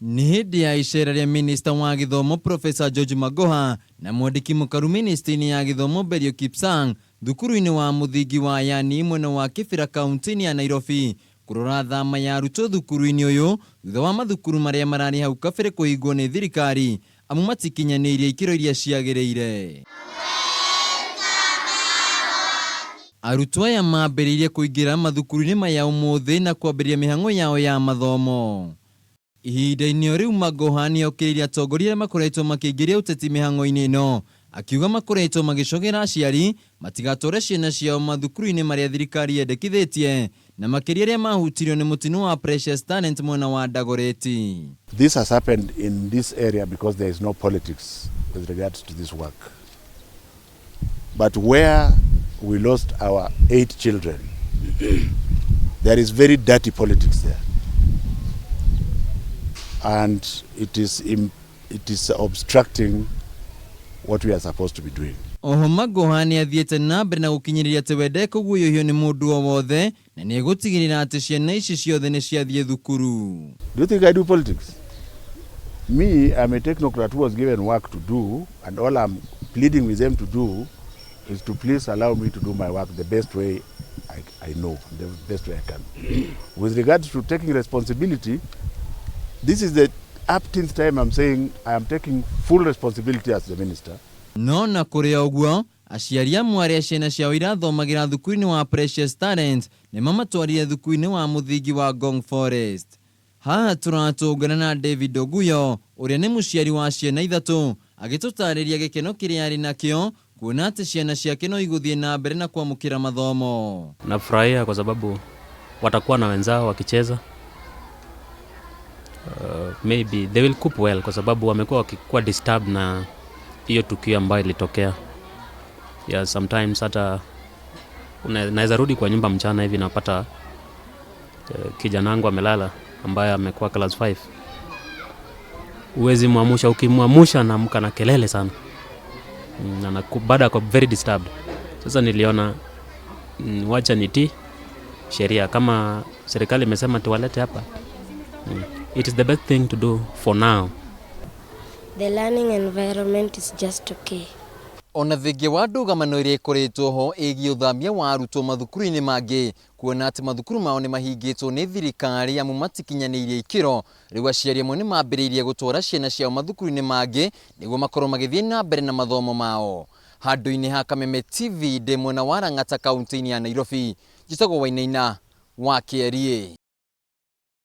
Nĩ hĩndĩ ya icera rĩa minista wa gĩthomo Professor George Magoha na mwandĩki mũkaru ministry-inĩ ya gĩthomo Belio Kipsang thukuru-inĩ wa mũthingi wa Yani mwena wa Kibera kaunti-inĩ ya Nairobi kũrora thama ya arutwo thukuru-inĩ ũyũ thutha wa mathukuru marĩa mararĩ hau kabere kũhingwo nĩ thirikari amu matikinyanĩirie ikĩro iria ciagĩrĩire. Arutwo aya mambĩrĩirie kũingĩra mathukuru-inĩ maya ũmũthĩ na kwambĩrĩria mĩhang'o yao ya mathomo. Ihinda-inĩ o rĩu Magoha nĩokĩrĩire atongoria arĩa makoretwo makĩingĩria ũteti mĩhang'o-inĩ ĩno akiuga makoretwo magĩcogera aciari matigatware ciana ciao mathukuru-inĩ marĩa thirikari yendekithĩtie na makĩria arĩa mahutirio nĩ mũtino wa Precious Talent mwena wa Dagoretti. This has happened in this area because there is no politics with regards to this work. But where we lost our 8 children, there is very dirty politics there. And it is obstructing what we are supposed to be doing. Oho Magoha nĩ athiĩte na mbere na gũkinyĩrĩria atĩ we ndekũguoyohio nĩ mũndũ o wothe na nĩ egũtigĩrĩra atĩ ciana ici ciothe nĩ ciathiĩ thukuru. Do you think I do politics? Me, I'm a technocrat who was given work to do, and all I'm pleading with them to do is to please allow me to do my work the best way I know, the best way I can. With regards to taking responsibility, this is the upteenth time I'm saying I am taking full responsibility as the minister. No na kũrĩ o ũguo aciari amwe arĩa ciana ciao irathomagĩra thukuru-inĩ wa Precious Talent nĩ mamatwarire thukuru-inĩ wa mũthingi wa Ngong Forest. Haha tũratũngana na David Oguyo ũrĩa nĩ mũciari wa ciana ithatũ agĩtũtarĩria gĩkeno kĩrĩa arĩ nakĩo kuona atĩ ciana ciake no igũthiĩ na mbere na kwamũkĩra mathomo. Nafurahia kwa sababu watakuwa na wenzao wakicheza. Maybe they will cope well kwa sababu wamekuwa wakikuwa disturbed na hiyo tukio ambayo ilitokea. Yeah, sometimes hata naweza rudi kwa nyumba mchana hivi napata kijana wangu amelala ambaye amekuwa class 5. Huwezi muamusha, ukimwamusha anaamka na kelele sana. Na bado ako very disturbed. Sasa niliona wacha nitii sheria kama serikali imesema tuwalete hapa. It is the best thing to do for now. The learning environment is just okay. Ona thengia wa ndũgamano ĩrĩa ĩkoretwo ho ĩgiĩ ũthamia wa arutwo mathukuru-inĩ mangĩ kuona atĩ mathukuru mao nĩ mahingĩtwo nĩ thirikari amu matikinyanĩirie ikĩro, rĩu aciari amwe nĩ mambĩrĩirie gũtwara ciana ciao mathukuru-inĩ mangĩ nĩguo makorwo magĩthiĩ na mbere na mathomo mao. Handũ-inĩ ha Kameme TV ndĩ mwena wa Lang'ata kaunti-inĩ ya Nairobi, njĩtagwo Wainaina wa Kĩeriĩ.